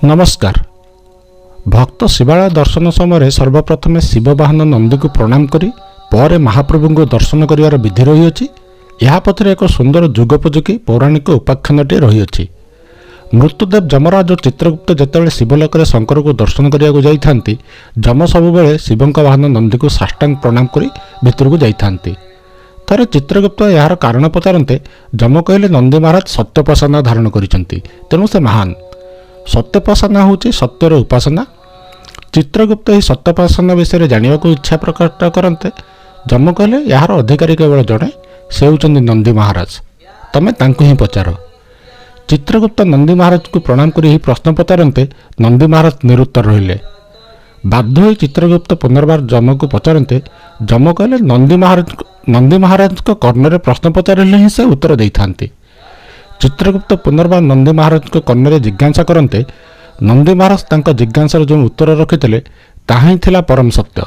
ନମସ୍କାର। ଭକ୍ତ ଶିବାଳୟ ଦର୍ଶନ ସମୟରେ ସର୍ବପ୍ରଥମେ ଶିବ ବାହନ ନନ୍ଦୀକୁ ପ୍ରଣାମ କରି ପରେ ମହାପ୍ରଭୁଙ୍କୁ ଦର୍ଶନ କରିବାର ବିଧି ରହିଅଛି। ଏହା ପଛରେ ଏକ ସୁନ୍ଦର ଯୁଗୋପଯୋଗୀ ପୌରାଣିକ ଉପାଖ୍ୟାନଟିଏ ରହିଅଛି। ମୃତ୍ୟୁଦେବ ଯମରାଜ ଓ ଚିତ୍ରଗୁପ୍ତ ଯେତେବେଳେ ଶିବଲୋକରେ ଶଙ୍କରକୁ ଦର୍ଶନ କରିବାକୁ ଯାଇଥାନ୍ତି, ଯମ ସବୁବେଳେ ଶିବଙ୍କ ବାହନ ନନ୍ଦୀକୁ ସାଷ୍ଟାଙ୍ଗ ପ୍ରଣାମ କରି ଭିତରକୁ ଯାଇଥାନ୍ତି। ଥରେ ଚିତ୍ରଗୁପ୍ତ ଏହାର କାରଣ ପଚାରନ୍ତେ ଯମ କହିଲେ, ନନ୍ଦୀ ମହାରାଜ ସତ୍ୟୋପାସନା ଧାରଣ କରିଛନ୍ତି, ତେଣୁ ସେ ମହାନ। ସତ୍ୟୋପାସନା ହେଉଛି ସତ୍ୟର ଉପାସନା। ଚିତ୍ରଗୁପ୍ତ ଏହି ସତ୍ୟୋପାସନା ବିଷୟରେ ଜାଣିବାକୁ ଇଚ୍ଛା ପ୍ରକଟ କରନ୍ତେ ଯମ କହିଲେ, ଏହାର ଅଧିକାରୀ କେବଳ ଜଣେ, ସେ ହେଉଛନ୍ତି ନନ୍ଦୀ ମହାରାଜ। ତମେ ତାଙ୍କୁ ହିଁ ପଚାର। ଚିତ୍ରଗୁପ୍ତ ନନ୍ଦୀ ମହାରାଜଙ୍କୁ ପ୍ରଣାମ କରି ଏହି ପ୍ରଶ୍ନ ପଚାରନ୍ତେ ନନ୍ଦୀ ମହାରାଜ ନିରୁତ୍ତର ରହିଲେ। ବାଧ୍ୟ ହୋଇ ଚିତ୍ରଗୁପ୍ତ ପୁନର୍ବାର ଯମକୁ ପଚାରନ୍ତେ ଯମ କହିଲେ, ନନ୍ଦୀ ମହାରାଜଙ୍କ କର୍ଣ୍ଣରେ ପ୍ରଶ୍ନ ପଚାରିଲେ ହିଁ ସେ ଉତ୍ତର ଦେଇଥାନ୍ତି। ଚିତ୍ରଗୁପ୍ତ ପୁନର୍ବାର ନନ୍ଦୀ ମହାରାଜଙ୍କ କର୍ଣ୍ଣରେ ଜିଜ୍ଞାସା କରନ୍ତେ ନନ୍ଦୀ ମହାରାଜ ତାଙ୍କ ଜିଜ୍ଞାସାର ଯେଉଁ ଉତ୍ତର ରଖିଥିଲେ, ତାହା ହିଁ ଥିଲା ପରମ ସତ୍ୟ।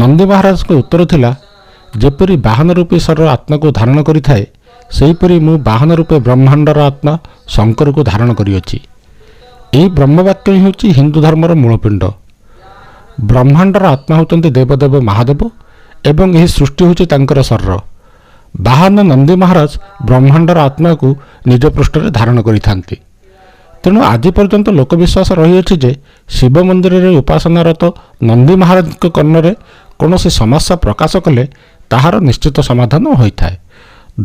ନନ୍ଦୀ ମହାରାଜଙ୍କ ଉତ୍ତର ଥିଲା, ଯେପରି ବାହନ ରୂପୀ ଶରୀର ଆତ୍ମାକୁ ଧାରଣ କରିଥାଏ, ସେହିପରି ମୁଁ ବାହନ ରୂପେ ବ୍ରହ୍ମାଣ୍ଡର ଆତ୍ମା ଶଙ୍କରକୁ ଧାରଣ କରିଅଛି। ଏହି ବ୍ରହ୍ମବାକ୍ୟ ହିଁ ହେଉଛି ହିନ୍ଦୁ ଧର୍ମର ମୂଳପିଣ୍ଡ। ବ୍ରହ୍ମାଣ୍ଡର ଆତ୍ମା ହେଉଛନ୍ତି ଦେବଦେବ ମହାଦେବ ଏବଂ ଏହି ସୃଷ୍ଟି ହେଉଛି ତାଙ୍କର ଶରୀର। ବାହନ ନନ୍ଦୀ ମହାରାଜ ବ୍ରହ୍ମାଣ୍ଡର ଆତ୍ମାକୁ ନିଜ ପୃଷ୍ଠରେ ଧାରଣ କରିଥାନ୍ତି। ତେଣୁ ଆଜି ପର୍ଯ୍ୟନ୍ତ ଲୋକବିଶ୍ୱାସ ରହିଅଛି ଯେ ଶିବ ମନ୍ଦିରରେ ଉପାସନାରତ ନନ୍ଦୀ ମହାରାଜଙ୍କ କର୍ଣ୍ଣରେ କୌଣସି ସମସ୍ୟା ପ୍ରକାଶ କଲେ ତାହାର ନିଶ୍ଚିତ ସମାଧାନ ହୋଇଥାଏ।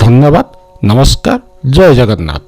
ଧନ୍ୟବାଦ, ନମସ୍କାର, ଜୟ ଜଗନ୍ନାଥ।